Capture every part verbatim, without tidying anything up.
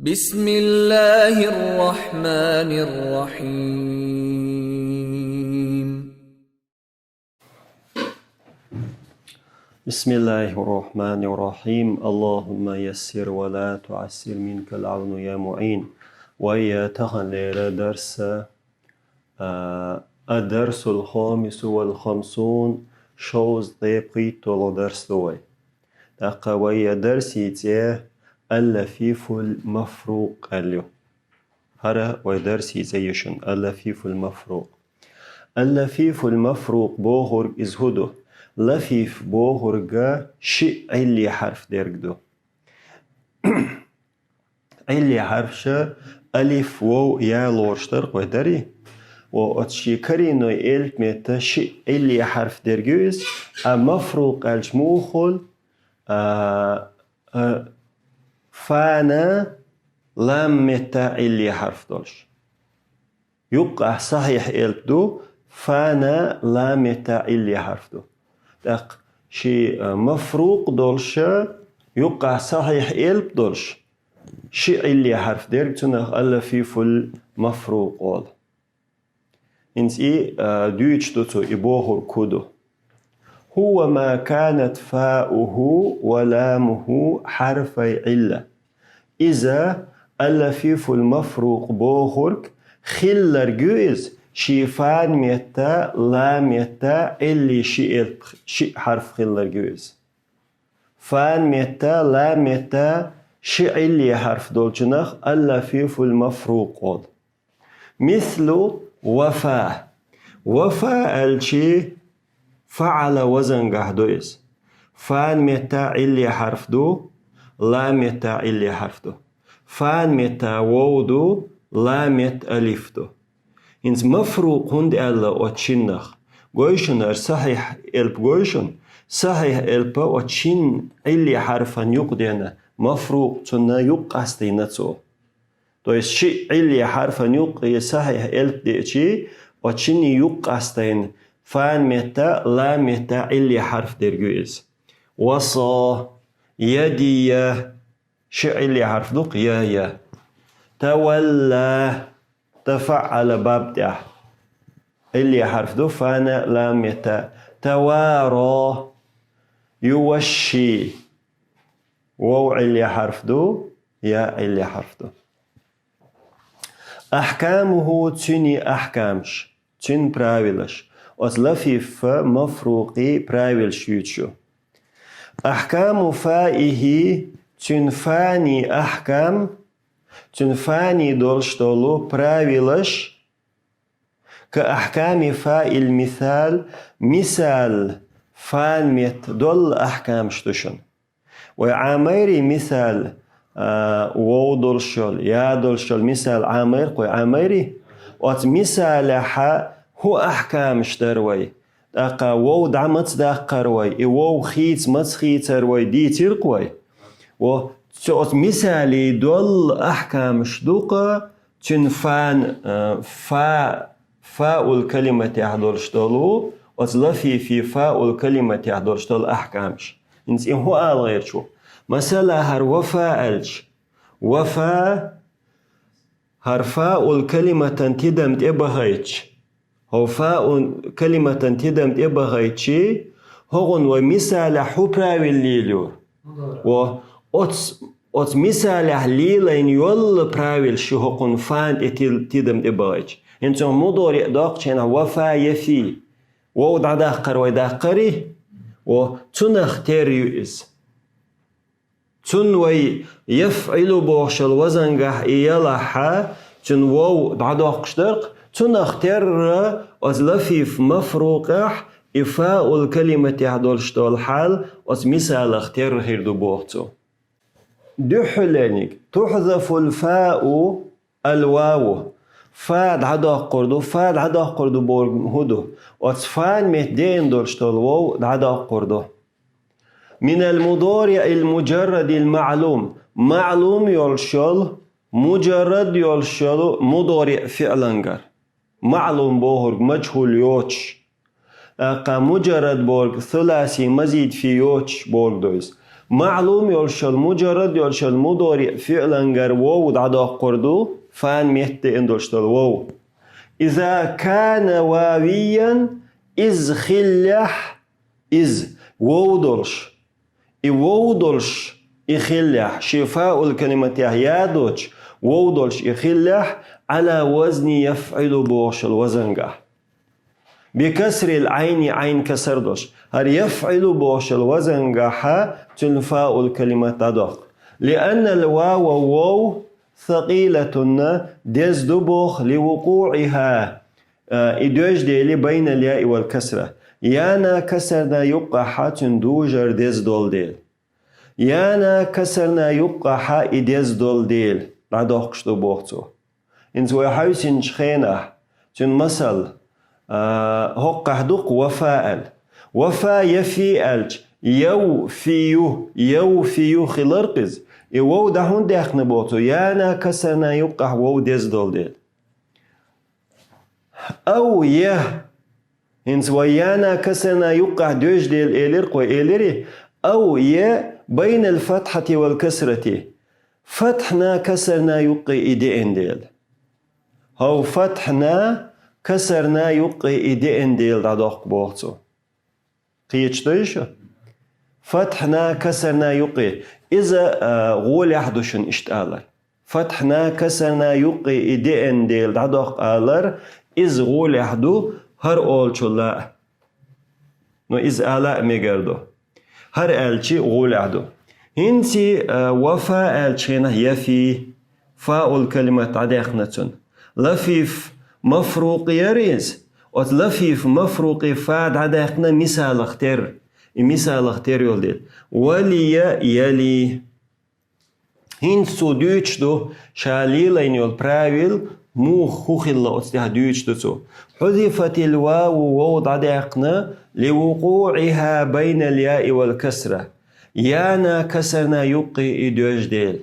بسم الله الرحمن الرحيم. بسم الله الرحمن الرحيم. اللهم يسر ولا تعسر، منك العون يا معين. Вай таханлера дарс, а, الدرس الخامس والخمسون, шовзткъе пхийтталагӀа дарс ду вай. ТӀаккха вай дарсий цӀи اللفيف المفروق аьлла ю. ХӀара вай дарсий цӀи я шун, اللفيف المفروق. اللفيف المفروق бохург из хӀу ду? Лафиф бохург шиъ Ӏилли хьарф дерг ду. Ӏилли хьарфаш алиф, вов, я лоруш дар-кх вай, дарий? Ва оцу ший карийной элп метта шиъ Ӏилли хьарф дерг ю иза, а мафрукъ аьлча муха хуьлу, а, а, фана лам метта Ӏилли хьарф долуш. Юккъахь сахьихь элп ду, фана лам метта Ӏилли хьарф ду. ТӀаккха ши, а, мафрукъ долуша, юккъахь сахьихь элп долуш, ши Ӏилли хьарф дерг, цунах اللفيف المفروق олу. ХӀинца и, а, дуьйцуш ду цо, и бохург хӀу ду. هو ما كانت فاؤه ولامه حرفي علة. Иза اللفيف المفروق бохург хилларг ю иза, ший фан метта, лам метта, Ӏилли ши элп, шиъ хьарф хилларг ю иза. Фан метта, лам метта, ши Ӏилли хьарф долчунах اللفيف المفروق олу. مثل وفى. وفى аьлчи فعل вазангахь ду иза. Фан метта Ӏилли хьарф ду, лам метта Ӏилли хьарф ду. Фан метта вов ду, лам метта алиф ду. ХӀинца мафрукъ хӀунда аьлла оцу шиннах? Гой шуна, хӀара сахьихь элп гой шуна, сахьихь элпа оцу шин Ӏилли хьарфан юкъа деана, мафрукъ цунна юкъа къастийна цо. То есть шиъ Ӏилли хьарфан юккъе сахьихь элп деачи, оцу шинне юккъе къастийна, фан метта, лам метта Ӏилли хьарф дерг ю иза. وصى, يدي, ши Ӏилли хьарф ду-кх, я, я. تولى, تفعل баб тӀехь. Ӏилли хьарф ду, фана, лам метта. توارى, يوشي. Вов Ӏилли хьарф ду, я Ӏилли хьарф ду. أحكامه, цуьнан ахькамаш, цуьнан правилаш. Оцу лафифа мафрукъий правилаш юьйцуш ю. أحكام فائه, цуьнан фанин ахькам, цуьнан фанин долуш долу правилаш, كأحكام فاء المثال, мисал фан метта долу ахькамаш ду шуна. Вай Ӏамайрий мисал, а, вов долуш йолу, я долуш йолу мисал Ӏамайра-кх вай, Ӏамайрий? Оцу мисалехьа хӀун ахькамаш дара вай? ТӀаккха вов дӀа маца даккхара вай, и вов хийца маца хийцара вай, дийцира-кх вай. Во, цу оцу мисале долу ахькамаш ду-кх, цуьнан фан, а, фа, фаул калиматехь долуш долу, оцу лафифи фаул калиматехь долуш долу ахькамаш. ХӀинца и хӀун ала гӀерташ ву? Масала, хӀара وفى аьлча, وفى, хӀара фаул калиматан тидам тӀе бахийтча, хӀо фаун калиматан тидам тӀе бахийтчи, хӀокхунна вай мисалехь хӀун правил лелайора? Во, оцу, оцу мисалехь лелайна йолла правил шу хӀокхунна фан тӀе тил-, тидам тӀе бахийтча. ХӀинца мудориъ доккхучу хенахь وفى يفي. Вов дӀадаккхара вай, даккхарий? Во, цунах терра ю иза. Цунна вай يفعل бохуш йолу вазангахь и ялахьа, цуьнан вов дӀадоккхуш дара-кх, цунах терра оцу лафиф мафрукъехь и фаул калиматехь долуш долу хьал оцу мисалах терра хир ду боху цо. Дуьххьалерниг, تحذف الفاء الواو. Фа дӀадоккхур ду, фа дӀадоккхур ду бохург хӀун ду? Оцу фан метта деана долуш долу вов дӀадоккхур ду. من المضارع المجرد المعلوم. МаӀлум йолуш йолу, муджаррад йолуш йолу мудориъ фиълангара. МаӀлум бохург мажхӀул йоцуш. ТӀаккха муджаррад бохург суласи мазид фи йоцуш бохург ду иза. маълум йолчул, муджаррад йолчул мудориъ фиълангара вов дӀадоккхур ду, фан метте эн долуш долу вов. Иза кана вавиян, из хиллехь, из вов долуш. И вов долуш и хиллехь, шен фаул калиматехь я доцуш, вов долуш и хиллехь, Ӏала вазни яфъилу бохушал вазангахь. Бикасрил Ӏайни, Ӏайн касар долуш. ХӀара яфъилу бохушал вазангахьа цуьнан фаул калимат дӀадоккху. Лианнал вава вов сакъилатунна деза ду боху ливукъуӀиха, а, и доьждели байнал яи вал касра. Яна касарна юккъахьа цуьнан дужар деза долу дела. Яна касарна юккъахьа и деза долу дела, дӀадоккхуш ду боху цо. ХӀинца вай хьаьвсинчу хенахь, цуьнан масал, а, хӀоккхахь дукха вафа аьлла. Вафа яфи аьлча, яв фию, яв фию хилар кхиза. И вов дӀа хӀунда даьккхина боху цо, яна касарна юккъахь вов деза долу дела. Ав я. ХӀинца вай яна касарна юккъахь доьждела элира кхо элири, ав я байнал фатхьати вал касрати. Фатхьна касарна юккъе и деана дела. Хьов фатхьна касарна юккъе и деана дела дӀадоккху боху цо. Кхеташ дуй шу? Фатхьна касарна юккъе. Иза, а, гӀолехь ду шуна иштта алар. Фатхьна касарна юккъе и деана дела дӀадоккху алар, иза гӀолехь ду хӀара олучул а. Ну, иза ала а мегар ду. ХӀара аьлчи гӀолехь ду. ХӀинций, а, вафа аьлча хенахь яфи, фаул калимат дӀадаьккхина цунна. Лафиф мафрукъ яра иза. Оцу лафиф мафрукъе фа дӀадаьккхина мисалах тера. И мисалах тера йолу дела. Валия яли. ХӀинца цо дуьйцуш ду, ша лелийна йолу правил муха хӀун хилла оцу тӀехь дуьйцуш ду цо. Хьузифатил ваву вов дӀадаьккхина, ливукъуӀиха байнал яи вал касра. Яна касарна юккъе и доьждела.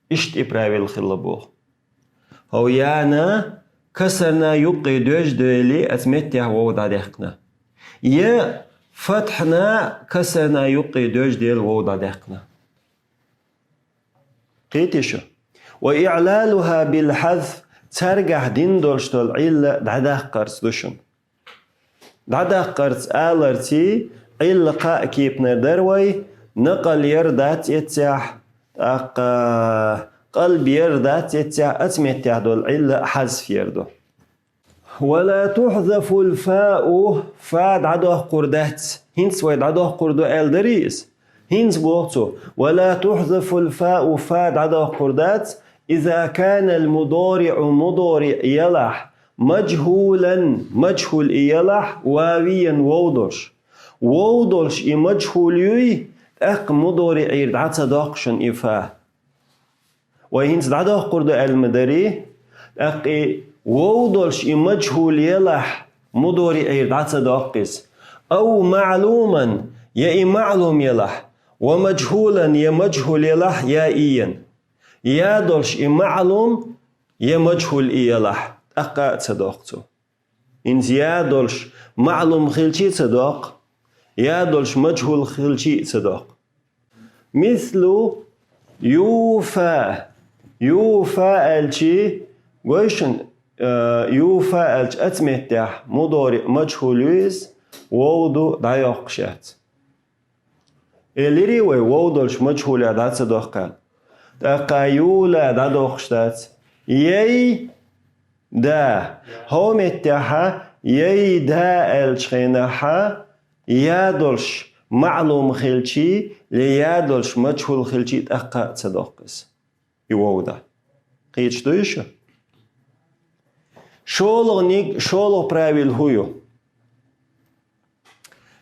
Иштта и правил хилла боху. Хьов яна касарна юккъе доьждели оцу меттехь вов дӀадаьккхина. Я фатхьна касарна юккъе доьждела вов дӀадаьккхина. Кхетий шу? Ва иълалуха бил хьазф, царгахь дин долуш долу Ӏилла дӀадаккхарца ду шуна. ДӀадаккхарца аларций, Ӏилла кхаа кепанара дара вай, накъал яр дац эццехь, тӀаккха къалб яр дац эццехь, оцу меттехь долу Ӏилла хьазф яр ду. Ва ла тухьзафул фау, фа дӀадоккхур дац. ХӀинца вай дӀадоккхур ду аьлла дарий иза? ХӀинца боху цо: «Ва ла тухьзафул фау», фа дӀадоккхур дац, «иза канал мудориъу», мудориъ ялахь, «маджхулан», маджхул и ялахь, «вавиян», вов долуш. Вов долуш и маджхул юй, тӀаккха мудориъера дӀа ца доккху шуна и фа. Вай хӀинца дӀадоккхур ду аьлла ма дарий, тӀаккха и вов долуш и маджхул елахь, мудориӀера дӀа ца доккху иза. Ау маълуман, я и маълум елахь, ва маджхулан, я маджхул елахь, я ийан. Я долуш и маълум, я маджхул и елахь, тӀаккха а ца доккху цо. ХӀинца я долуш маълум хилчий а ца доккху, я долуш маджхул хилчий а ца доккху. Мислу юфа. Юфа аьлчий, гой шуна, э, юфа аьлча оцу меттехь мудориъ маджхул ю иза, вов ду дӀайоккхуш яц. Элирий вай, вов долуш маджхуле дӀа ца доккху аьлла. ТӀаккха юла дӀадоккхуш дац. Яй да. ХӀо меттехьа яй да аьллачу хенахьа, я долуш маълум хилчий, ле я долуш маджхул хилчий тӀаккха а ца доккху иза. И вов да. Кхеташ дуй шу? ШолгӀаниг, шолгӀа правил хӀу ю?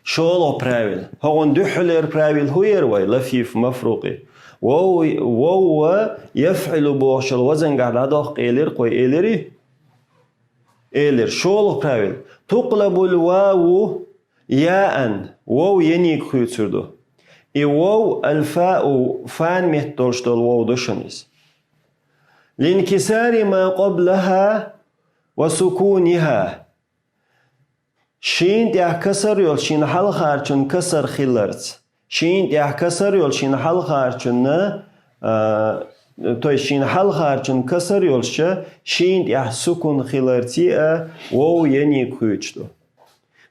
ШолгӀа правил. ХӀогӀун дуьххьалера правил хӀу яра вай, лафиф мафрукъи? Вов, вов ва яфъилу бохушал вазангахь дӀадоккху элира кхой элири? Элира. ШолгӀа правил. Тукълабул ваву яан. Вов ениг хуьйцур ду. И вов алфау фан метта долуш долу вов ду шуна иза. Линкисари ма къаблаха ва сукуниха. Шийна тӀехь касар йолу шийна хьалхарчун касар хиларца. Шийна тӀехь касар йолуш шийна хьалхарчунна, а, то есть шийна хьалхарчун касар йолуш, шийна тӀехь сукун хиларций а вов ениг хуьйцуш ду.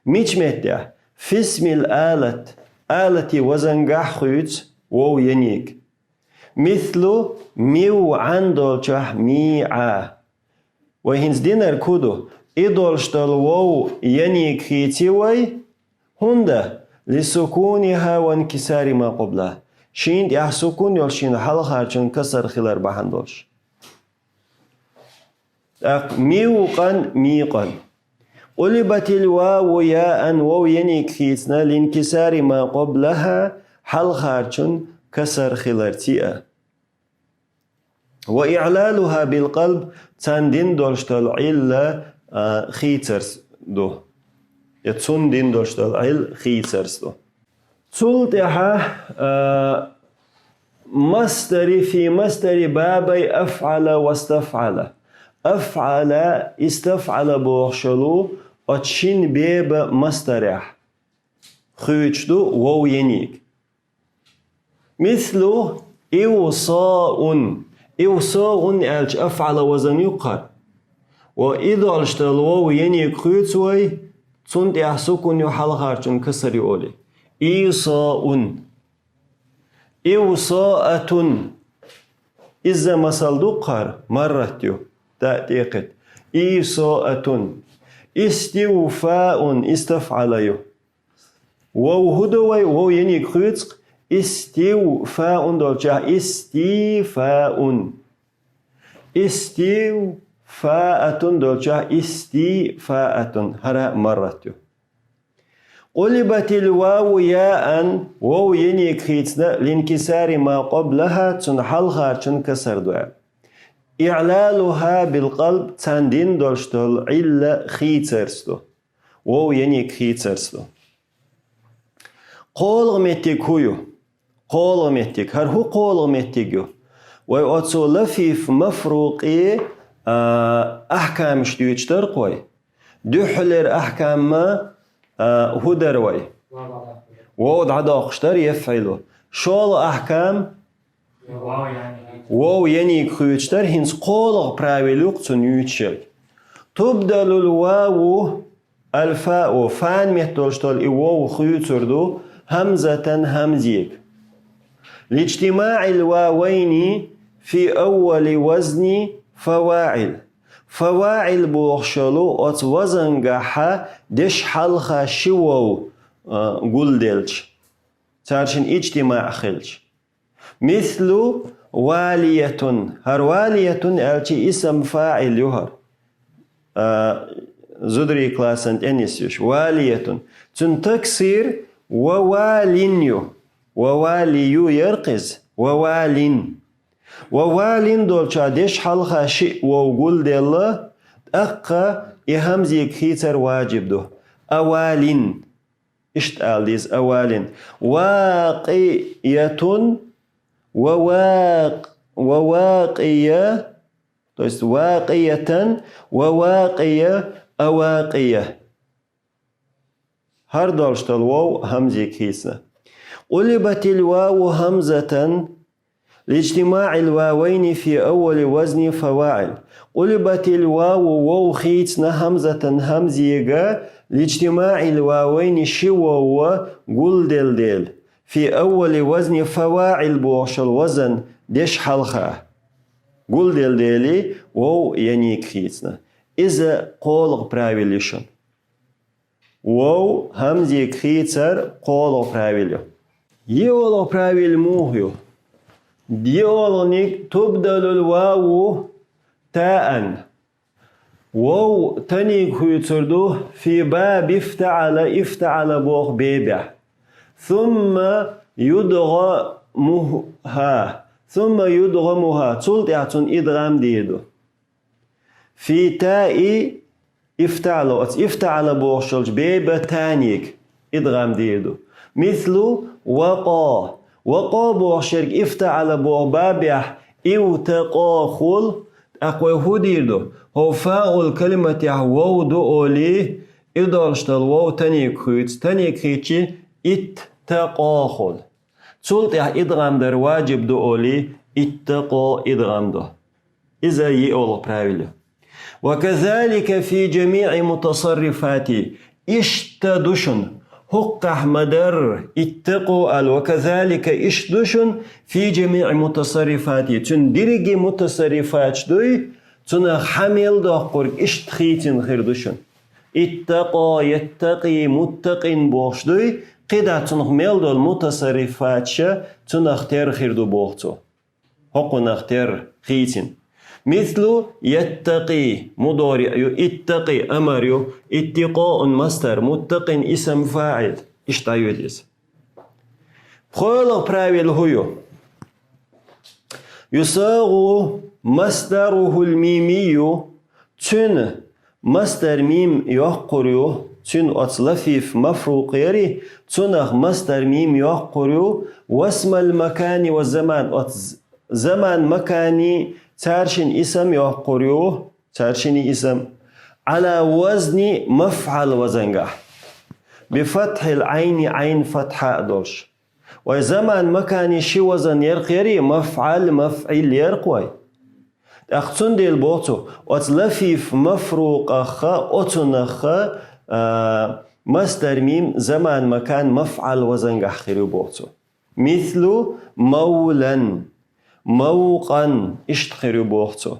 Мича меттехь? Фисмил алат, алати вазангахь хуьйцу вов ениг. Мислу миу Ӏан долчохь миӀа. Вай хӀинца динарг хӀун ду? И долуш долу вов ениг хийци вай? ХӀунда? Лисукуниха ва инкисари ма къубла. Шийна тӀехь сукун йолуш шийна хьалхарчун касар хилар бахьана долуш. ТӀаккха миукъан, мийкъан. Къулибатил ваву яан, вов ениг хийцина, линкисари ма къоблаха, хьалхарчун касар хиларций а. Ва иълалуха билкъалб, цан дин долуш долу Ӏилла, а, хийцарс ду. Я цун дин долуш долу Ӏилла хийцарс ду. Цул тӀаьхьа, а, мастари, фи мастари бабай афъала ва стафъала. Афъала, истафъала бохуш йолу оцу шин беба мастарехь хуьйцуш ду вов ениг. Мислу ивсаун. Ивсаун аьлча афъала вазан юккхара. Ва и долуш долу вов ениг хуьйцу вай, цунна тӀехь сукун ю, хьалхарчун касар ю олий. Исаун. Ивсаатун. Изза масал дуккхара, маррат ю. Да тӀекхет. Исаатун. Истивфаун, истафъала ю. Вов хӀун до вай, вов ениг хуьйцу-кх, истивфаун долчохь, истифаун. Истивфаатун долчохь, истифаатун. ХӀара а маррат ю. Къулибатил ваву яан, вов ениг хийцина, линкисари ма къоблаха, цунна хьалхарчун касар ду аьлла. Иълалуха билкъалб, цан дин долуш долу Ӏилла хийцарс ду. Вов ениг хийцарс ду. КхоалгӀа меттиг хӀун ю? КхоалгӀа меттиг. ХӀара хӀун кхоалгӀа меттиг ю? Вай оцу лафиф мафрукъи, а, ахькамаш дуьйцуш дара-кх вай. Дуьххьалера ахькам ма, а, хӀун дара вай? Вов дӀадоккхуш дара, яфъилу. ШолгӀа ахькам вов ениг хуьйцуш дара, хӀинца кхоалгӀа правил ю-кх цунна юьйцуш ерг. Тубдалул ваву алфау, фан метта долуш долу и вов хуьйцур ду, хӀамзатан, хӀамзега. Лиджтимаъил вавайни фи аввали вазни фаваъил. Фаваъил бохуш йолу оцу вазангахьа деш хьалха ши вов, а, гулделча. Царшин иджтимаъ хилча. Мислу валиятун. ХӀара валиятун аьлча исам фаъил ю хӀара. А, зударий классан тӀе нисъеш. Валиятун. Цуьнан таксир ва валин ю. Ва валию яра-кх иза. Ва валин. Ва валин долчохь деш хьалха шиъ вов гулделла, тӀаккха и хӀамзега хийцар важиб ду. Авалин. Иштта ала деза авалин. Вакъиятун ва вакъ-, ва вакъия, то есть вакъиятан ва вакъия, авакъия. ХӀара долуш долу вов хӀамзега хийцина. Къулибатил ваву хӀамзатан, лиджтимаъил вавайни фи аввали вазни фаваъил. Къулибатил ваву, вов хийцина, хӀамзатан, хӀамзега, лиджтимаъил вавайни, ши вов гулделла дела. Фи аввали вазни фаваъил бохуш йолу вазан деш хьалха. Гулделла дела вов ениг хийцина. Иза кхоалгӀа правил ю шуна. Вов хӀамзега хийцар кхоалгӀа правил ю. ЙиъолгӀа правил муха ю? ЙиъолгӀаниг тубдалул ваву таан. Вов таниг хуьйцур ду фи баби ифтаъала, ифтаъала боху бебехь. Сумма юдгӀамуха. Сумма юдгӀамуха. Цул тӀаьхьа цунна идгӀам дийр ду. Фи таи ифтаъала, оцу ифтаъала бохуш йолчу беба таниг идгӀам дийр ду. Мислу вакъо. Вакъо бохуш ерг ифтаъала боху бабехь ивтакъохул, тӀаккха вай хӀун дийр ду? ХӀо фаул калиматехь вов ду олий, и долуш долу вов таниг хуьйцу, таниг хийцчи иттакъохул. Цул тӀехьа идгӀам дар ваджиб ду олий, иттакъо идгӀам ду. Иза йиъолгӀа правил ю. وكذلك في جميع متصرفاته. Иштта ду шун. ХӀуккъахь ма-дарра, иттакъо аьлла, وكذلك иштта ду шун, في جميع متصرفاته. Цуьнан дерриге мутасаррифаташ дуй, цунах хьа мел доккхург иштта хийцина хир ду шун. Иттакъо, яттакъи, муттакъин бохуш дуй, кхидӀа цунах мел долу мутасаррифаташ цунах терра хир ду боху цо. ХӀокхунах терра хийцина. Мислу яттакъи, мудориъ ю, иттакъи, амар ю, иттикъоун мастар, муттакъин исам фаӀил. Иштта дӀайоьду иза. ПхоьалгӀа правил хӀун ю? يصاغ مصدره الميمي, цуьнан мастар мим йоккхур ю, цуьнан оцу лафиф мафрукъ яри, цунах мастар мим йоккхур ю, واسم المكان والزمان, оцу з-, заман-макани цаьршиннан исам йоккхур ю, цаьршиннан исам, على وزن مفعل вазангахь, بفتح العين, Ӏайн фатхьа а долуш. Вай заман-макани ши вазан ярх яри, мафӀал, мафӀил ярх вай. ТӀаккха цундела боху цо, оцу лафиф мафрукъах, оцунах, а, мастар мим заман-макан мафӀал вазангахь хир ю боху цо. Мислу мавлан, мавкъан, иштта хир ю боху цо.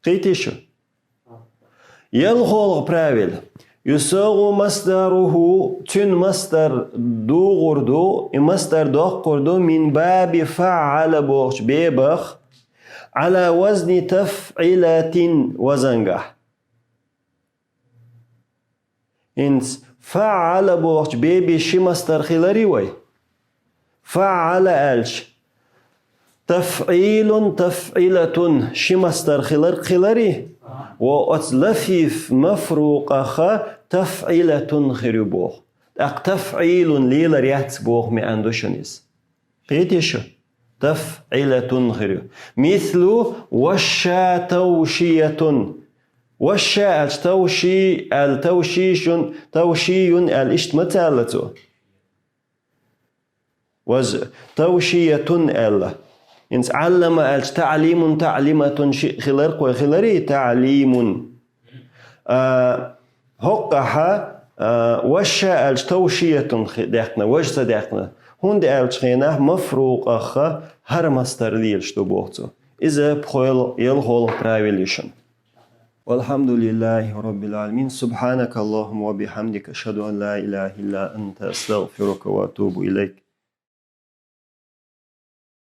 Кхийтий шу? ЯлхолгӀа правил. يصاغ مصدره, цуьнан мастар дугӀур ду, и мастар доккхур ду, من باب فعل бохучу бебах, على وزن تفعلة вазангахь. ХӀинца فعل бохучу бебе ши мастар хиларий вай? فعل аьлча, تفعيل, تفعلة ши мастар хилар хиларий? Ва оцу лафиф мафрукъах تفعلة хир ю боху. ТӀаккха تفعيل лелар яц боху маьӀна ду шуна иза. Кхийтий шу? تفعلة хир ю. Мислу ваша тавшиятун. Ваша аьлча тавши аьлла, тавшишун, тавшиюн аьлла, иштта ма ца аьлла цо? Ваз тавшиятун аьлла. ХӀинца Ӏаллама аьлча таӀлимун, таӀлиматун шиъ хилар кхой хиларий, таӀлимун. А, хӀоккъахьа, а, ваша аьлча тавшиятун хи-, даьккхина, важ ца даьккхина. ХӀунда аьлча хенахь мафрукъах хӀара мастар лелаш ду боху цо. Иза пхоьал-, ялхолгӀа правил ю шуна. والحمد لله رب العالمين. سبحانك اللهم وبحمدك. أشهد أن لا إله إلا أنت. أستغفرك وأتوب إليك.